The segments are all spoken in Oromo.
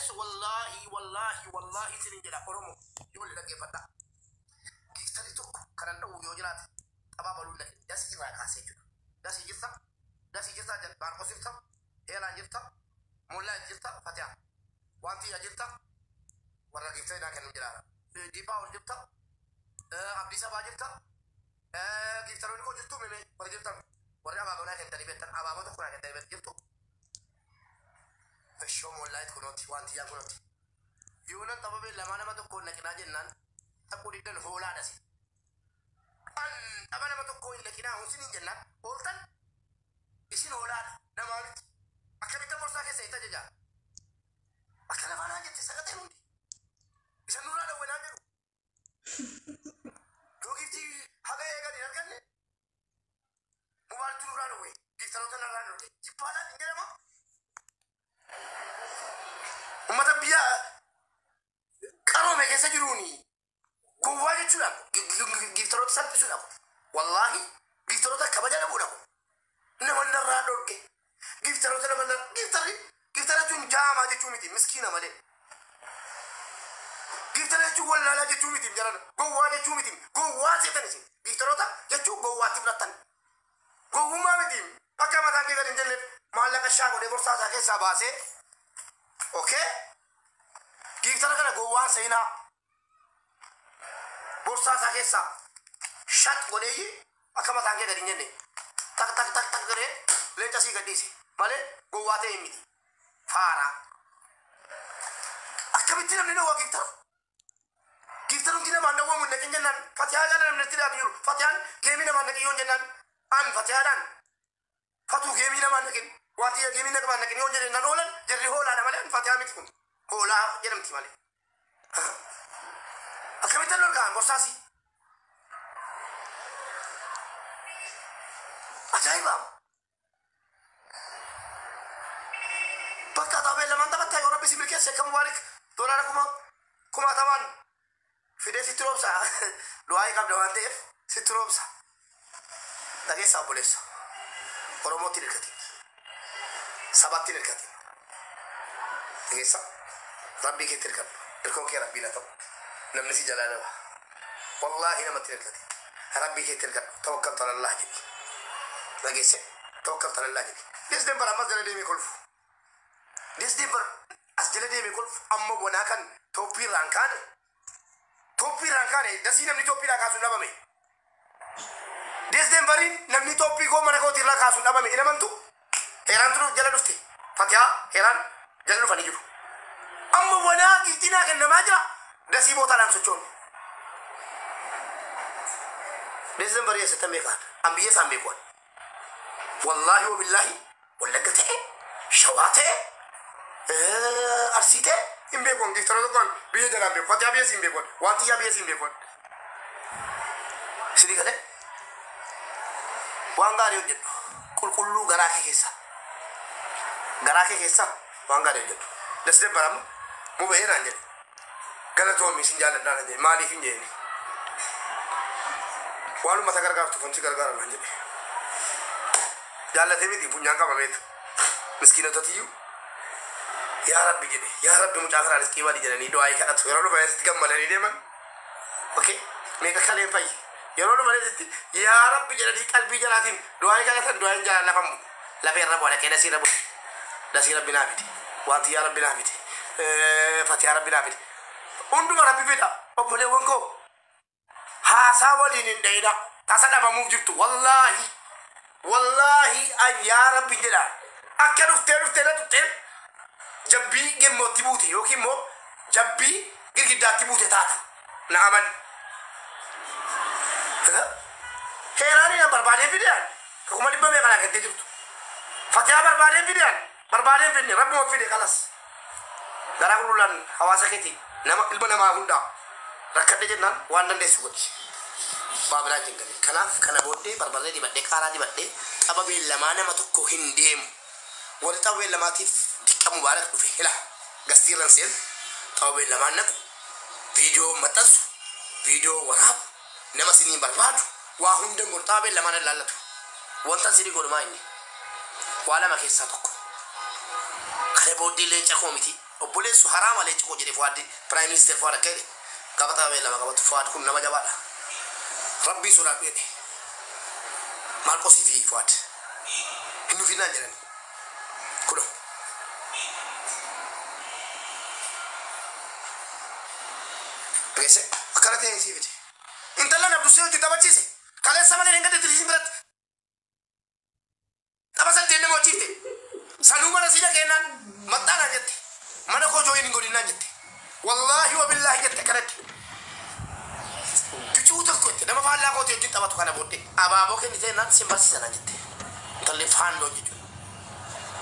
Obboleessu, wallaahi, wallaahi, wallaahi isinin jedha. Oromoo ijoollee, dhaggeeffadhaa. Giftarii tokko kanan dhowwu yoo jiraate, taphaa baluun dhaqe dasii irraa kaasee jechuudha. Dasii jirta, dasii jirta, Maarqos jirta, Heelaan jirta, Mollaa jirta, Fatiyaa. Wanti yaa jirta, warra giftarii naa kennu jiraara. Diipaa ol jirta, Abdii Sabaa jirta, giftaroonni koo jirtu, meme warri jirtan, warri abaaboo naa kennitanii beektan, abaaboo tokko naa kennitanii beektan jirtu. Ishoo mollaayit kunooti, wanti yaa kunooti. Yoo nan tapha beellamaa nama tokko naqinaa jennaan taphuu diddan, hoolaadha si. An tapha nama tokko hin naqinaa hunsiniin jennaan ooltan, isin hoolaadha, namaa miti. Akkamitti borsaa keessa itti ajaja? Akka lafaa naan jette sagateen hundi. Isa nurraa dhawwe naan jedhu. Yoo giftii haga eegan hin arganne, mubaaltu nurraa dhawwe, giftaroota narraa dhawwe. Jibbaadhaan hin jedhama. Uummata biyya qaroome keessa jiruuni gowwaa jechuudha, giftaroota salphisuudha. Wallaahi, giftaroota kabaja dhabuudha. Nama narraa dhorke giftaroota, nama narraa giftarri. Giftara jechuun jaamaa jechuu miti, miskiina malee. Giftara jechuun wallaalaa jechuu miti, jaran gowwaa jechuu miti. Gowwaa seetan isin, giftaroota jechuun gowwaatti fudhattan. Gowwummaa miti. Akka mataan kee gadi hin jenneef maallaqa shaa godhee borsaa isaa keessaa baasee. Okay, giftara kana gowwaan seenaa borsaa isaa keessaa shat godheeyyi, akka mataan kee gadi hin jenne tak tak tak tak godhee leenca sii gadhiise malee gowwaa ta'e miti. Faara akkamitti namni dhowwaa giftara? Giftara hundi namaan dhowwamu hin dhaqin jennaan, Fatihaa jala namni itti dhiyaatu jiru. Fatiyaan geemii namaan dhaqin yoon jennaan, an Fatihaadhaan fatuu geemii namaan dhaqin, wanti geemii namaan dhaqin yoon jennaan oolan, jarri hoolaadha malee an Fatihaa miti. Kun hoolaa jedhamti malee akkamitti lolkaan borsaasii? Ajaa'iba! Bakka taphee lamaan taphattaa, yoo Rabbi si milkeesse, akka Mubaarik doolaara kuma kumaatamaan fidee sitti roobsa. Du'aa'ii qabda waan ta'eef sitti roobsa. Dhageessaa obboleessa, Oromootti hin hirkatin, sabatti hin hirkatin. Dhageessaa, Rabbii keetti hirkadhu. Hirkoon kee Rabbiin haa ta'u. Namni si jalaa dhaba. Wallaahi, namatti hin hirkatin, Rabbii keetti hirkadhu. Tawakkaltu alallah jedhi. Dhageesse, tawakkaltu alallah jedhi. Disdembar ammas jala deemee kolfu, Disdembar as jala deemee kolfu. Amma wanaa kan tooppii irraan kaane, tooppii irraan kaane. Dasii namni tooppii irraa kaasuun dhabame. Disdembariin namni tooppii koo mana kooti irraa kaasuun dhabame. Hin amantu. Heeraantu jala dhufte, Fatihaa, Heeraan jala dhufanii jiru. Amma wanaa giftii naa kennamaa jira. Dasii bootaadhaan sochoonu. Disdembarii eessatti beekaan? An biyya isaan beekuan. Wallaahi wabillaahi, Wallagga ta'e, Shawaa ta'e, Arsii ta'e hin beekuan. Giftara tokkoon biyya jalaan beeku. Fatihaa biyya siin beekuan. Waan xiyyaa biyya siin beekuan. Isinii galee? Waan gaarii hojjedhu. Qulqulluu garaa kee keessa. Garaa kee keessa waan gaarii hojjedhu. Dasdee barama mubahee naan jedhe. Galatoomi, isin jaalladhaa naan jedhe. Maaliif hin jedheni? Waan uummata gargaartuuf wanti gargaara naan jedhe. Jaallatee miti, funyaan qabameetu. Miskiinotatiyyuu yaa Rabbi jedhe, yaa Rabbi mucaa kanaa riskii bali jedhanii du'aayii kadhatu. Yeroo dhufan asitti gammadanii deeman. Okay, meeqa kaleen fayyi. Yeroo dhufan asitti yaa Rabbi jedhanii qalbii jalaatiin du'aayii kadhatan. Du'aayiin jalaan lafamu. Lafee irra bu'a, dhaqee dasii irra bu'e. Dasii Rabbi naa fide. Wanti yaa Rabbi naa fide. Fatihaa Rabbi naa fide. Hunduma Rabbi fida. Obboleewwan koo, haasaa waliin hin dhayina. Tasa dhabamuuf jirtu. Wallaahi. Wallaahi, an yaa Rabbi jedha. Akka dhuftee dhuftee na tuqxee jabbii gemmootti buute yookiin immoo jabbii girgiddaatti buute taata. Na amani. Heeraanii nan barbaadee fideen 100,000 meeqa naa kennitee jirtu. Fatihaa barbaadee fideen, barbaadee fidne, Rabbuma fide kalas. Garaa qulqullaan hawaasa keetii, nama ilma namaa hundaa rakkadhe jennaan waan dandeessu godhi. Waa biraa hin galin. Kanaaf kana booddee barbarree dibadhee, qaaraa dibadhee tapha beellamaa nama tokko hin deemu. Warri tapha beellamaatiif diqqa Mubaarak dhufe hila gastiirran seenu, tapha beellamaan naqu, viidiyoo maxxansu, viidiyoo waraabu, nama sinii barbaadu, waa hunda hin godhu. Tapha beellamaan hin laallatu. Wanta sinii godhu maa inni? Waa lama keessaa tokko. Kana booddee leenca koo miti. Obboleessu haraama leenci koo jedhe Fuwaaddi, Prime Minister Fuwaad akka jedhe gaafa tapha beellamaa qabatu. Fuwaad kun nama jabaadha. Rabbii sodaadhu jedhe. Maarqosii fi Fuwaad hin dhufinaan jedhan. Kuno. Dhageesse, akkana ta'e sii fide. Intala Abdusee hojii taphachiise. Kaleessa malee hin gadde tiriisiin biratti. Tapha saddeet nama hojiifte. Sanuu mana sii dhaqeennaan maxxaanaa jette. Mana koo join hin godhinnaan jette. Wallaahi wa billaahi jette akkanatti. Bicuu tokko jette, nama faallaa kooti wajjin taphatu kana booddee abaaboo kennitee naan sin barsiisanaa jette. Intalli faandoo jechuudha.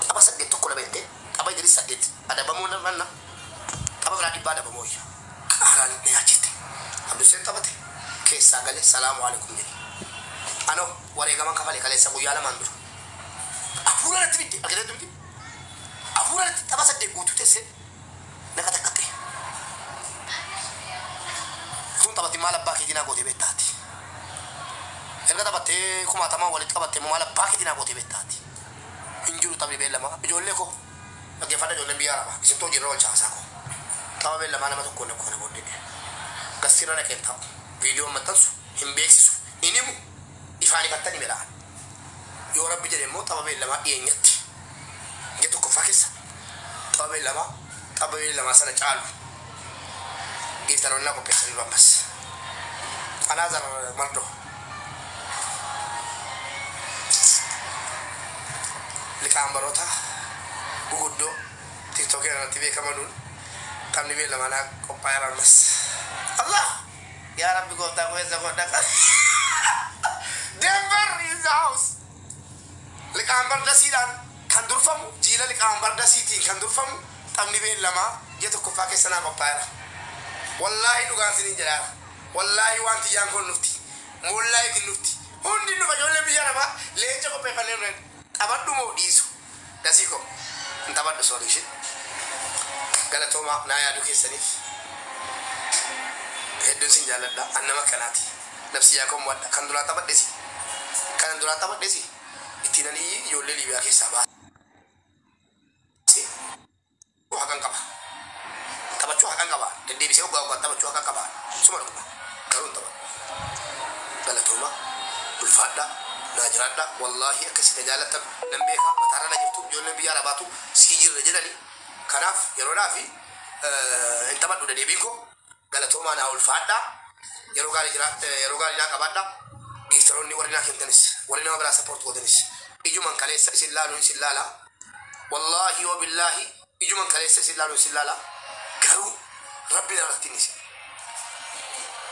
Tapha saddeet tokko lama jette, tapha Idris saddeet adabamuu manna tapha biraa dhibbaa adabamuu wayya. Qaaraan na yaachiste. Abduseen taphate keessaa galee salaamu alaikum jedhe. Anoo wareegaman kafale kaleessa guyyaa lamaan dura. Hafuura natti fidde, argitee miti. Hafuura natti tapha saddeet guutuu teessee naqa takkatte. Sun taphatin maal abbaa keetii naa gootee beektaati. Erga taphattee kumaatamaan walitti qabattee maal abbaa keetii naa gootee beektaati. Hin jiru taphni beellamaa. Ijoollee koo dhaggeeffadha, ijoolleen biyya arabaa. Isin hojiirra oolcha haasaa koo. Tapha beellamaa nama tokkoon akkoo kana booddee. Gastiirra dhaqeen taa'u. Viidiyoon maxxansu hin beeksisu. Hin himu. Ifaan ifattanii beela'an. Yoo Rabbi jedhe immoo tapha beellamaa dhiyeenyatti. Ija tokkoffaa keessa tapha beellamaa sana caalu. Giiftaroonni qopheessanii ammas. Another Mardo. Liqaambaroota guguddoo TikTokii irratti beekamanuun taphni beellamaa naa qophaa'eera ammas. Allah! Yaa Rabbi gooftaa koo, eessa godha? Denver in the house. Liqaambar dasiidhaan kan durfamu, jiila liqaambar dasiitiin kan durfamu taphni beellamaa ji'a tokkoffaa keessa naa qophaa'eera. Wallaahi dhugaan sinin jedhaa. Wallaahi waan tiyyaan kun nufti. Moollaa itin nufti. Hundi nufa, ijoollee biyya namaa leenca qopheeffannee nuren. Taphadhu moo dhiisu? Dasii koo. Hin taphadhu, sorry ishee. Galatoomaa naa yaaduu keessaniif. Hedduun sin jaalladha. An nama akkanaati. Nafsiyyaa koo mo'adha. Kan duraa taphadhesi. Kan duraa taphadhesi. Ittiin ani ijoollee Liibiyaa keessaa baasee. Haqan qaba. Taphachuu haqan qaba. Deddeebisee waggaa waggaan taphachuu haqan qaba. Suma dhuguma. Garuu hin taphadhu. Galatooma. Ulfaadha. Naa jiraadha. Wallaahi akkasii na jaallattan nan beeka. Mataarra na jirtu, ijoolleen biyya arabaatu sii jirra jedhani. Kanaaf yeroodhaa fi hin taphadhu deddeebiin koo. Galatoomaa, naa ulfaadha. Yeroo gaarii jira, yeroo gaarii naa qabaadha. Giiftaroonni warri naa kennanis, warri nama biraa support gootanis, ijuman kaleessa isin laaluun isin laala. Wallaahi wa billaahi ijuman kaleessa isin laaluun isin laala. Garuu Rabbi irratti ni isin.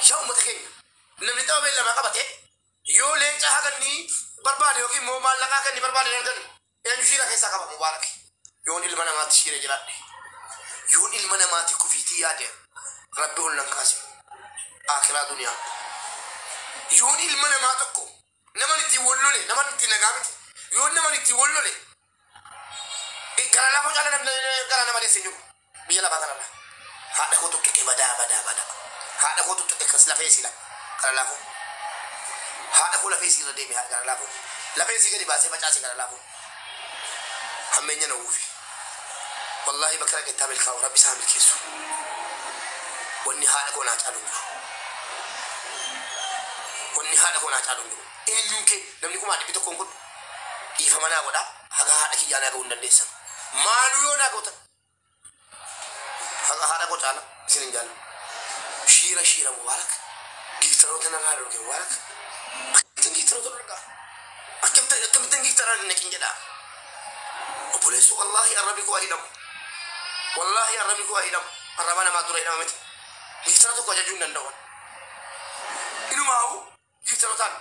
Yaa uummata keenya, namni tapha beellamaa qabate yoo leenca haga inni barbaade yookiin immoo maallaqa haga inni barbaade hin arganne, eenyu shiira keessaa qaba? Mubaarak. Yoon ilma namaatti shiira jiraadhe, yoon ilma namaatti kufiitii yaade, Rabbi ol nan kaase akiraa duniyaa. Yoon ilma namaa tokko naman ittiin wal lole, naman ittiin nagaa miti, yoon naman ittiin wal lole, gara lafa caala namni gara nama deesse hin jiru biyya lafaa kanarra. Haadha koo tuqqe, badaa badaa badaa, haadha koo tuqqe kas lafee sila gara laafoo, haadha koo lafee siirra deeme, gara laafoo lafee sii gadi baasee facaase, gara laafoo hammeenya na uufi. Wallaahi bakka dhaqettaa milkaa'u Rabbi isaa milkeessu. Wanni haadha koo naa caalu hin jiru. Wanni haadha koo naa caalu hin jiru. Eenyuun kee namni 100,000 godhu dhiifama naa godhaa, haga haadha kiyyaa naa ga'uu hin dandeessan. Maaluu yoo naa gootan haga haadha koo caala isin hin jaalladhu. Shiira shiira Mubaarak giiftaroota narraa dhorke. Mubaarak akkamittiin giiftaroota dhorkaa? Akkamittiin giiftaraa hin naqin jedhaa? Obboleessu, wallaahi arrabni koo hidhamu. Wallaahi arrabni koo hidhamu. Arraba namaa dura hidhama miti. Giiftara tokko ajajuu hin danda'u. Inumaawu giiftarotaan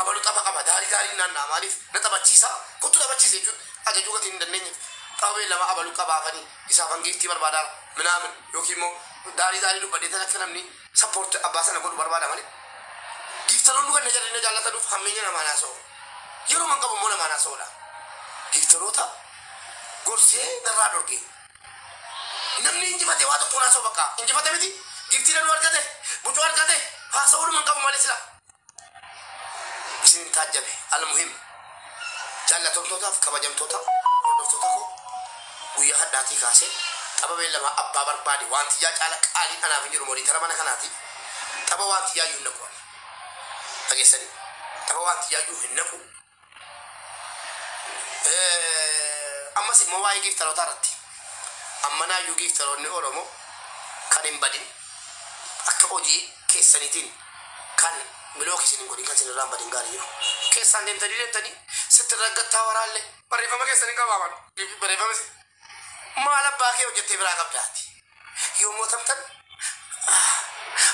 abalu tapha qaba, daarii daarii naanna'a, maaliif na taphachiisa, kottu taphachiisa jechuun ajajuu gatii hin dandeenye. Tapha beellamaa abalu qabaafanii isaafan giiftii barbaadaa minaamin yookiin immoo daarii daarii dubbadhee tan akka namni support abbaa sana godhu barbaada malee. Giiftaroonni kan na jalli na jaallatanuuf hammeenya namaan haasa'u. Yeroo man qabu immoo namaan haasa'uudha. Giiftaroota gorsee narraa dhorge. Namni injifate waa tokkoon haasa'u bakka. Injifate miti. Giiftii danuu argate. Bucuu argate. Haasa'uu man qabu malee sila. Isin taajjabe. Almuhim. Jaallatamtootaaf kabajamtoota hordoftoota koo, guyyaa hadhaatii kaasee Tapha beellamaa abbaa barbaade waantiyyaa caala qaaliin anaaf hin jiru mooditara mana kanaati. Tapha waantiyyaa iyyuu hin naqu. Dhageessanii tapha waantiyyaa iyyuu hin naqu. Ammas immoo waa'ee giiftarootaa irratti ammanaayyuu giiftaroonni Oromoo kan hin badin akka hojii keessaniitiin kan block isin hin godhin kan isin irraa hin badin gaarii jiru. Keessaan deemtanii deemtanii sitti raggattaa waraallee barreeffama keessanii qabaaman barreeffama isin maal abbaa kee hojjettee biraa qabdaati. Yoo mootamtan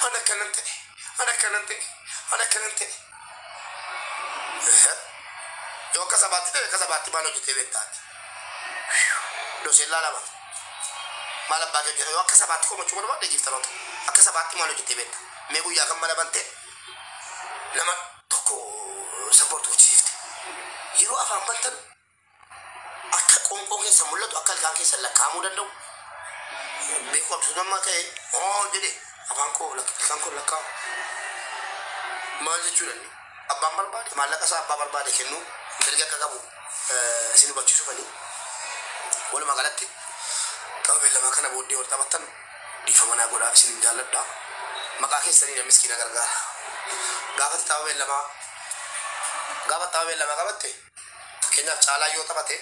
an akkanan ta'e an akkanan ta'e an akkanan ta'e. Yoo akka sabaatti ta'e akka sabaatti maal hojjettee beektaati. Doseen laalama. Maal abbaa kee hojjete yoo akka sabaatti komachuu barbaadde giiftanoota akka sabaatti maal hojjettee beekta. Mee guyyaa kan mana bantee nama tokko support gochisiifte. Yeroo afaan bantan akka qoonqoo keessa mul'atu akka ilkaan keessa lakkaa'amuu danda'u. Beekuu qabdu sun amma ka'e oo jedhe afaan koo ilkaan koo lakkaa'amu. Maal jechuudha inni abbaan barbaade maallaqa isaa abbaa barbaade kennuu mirga akka qabu isin hubachiisufanii walumaa galatti tapha beellamaa kana booddee wal taphattan dhiifama naa godhaa isin hin jaalladha. Maqaa keessanii na miskiina gargaara. Gaafa tapha beellamaa gaafa tapha beellamaa qabatte fakkeenyaaf caalaa yoo taphate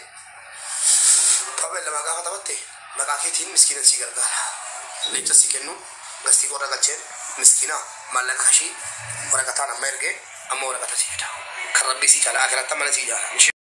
tapha beellamaa gaafa taphatte maqaa keetiin miskiina sii gargaara. Leenca sii kennu gastii qorra galcheen miskiina maallaqa ishii waraqataan amma ergee amma waraqata sii fida. Kan rabbii sii caala akiratti mana sii jaala.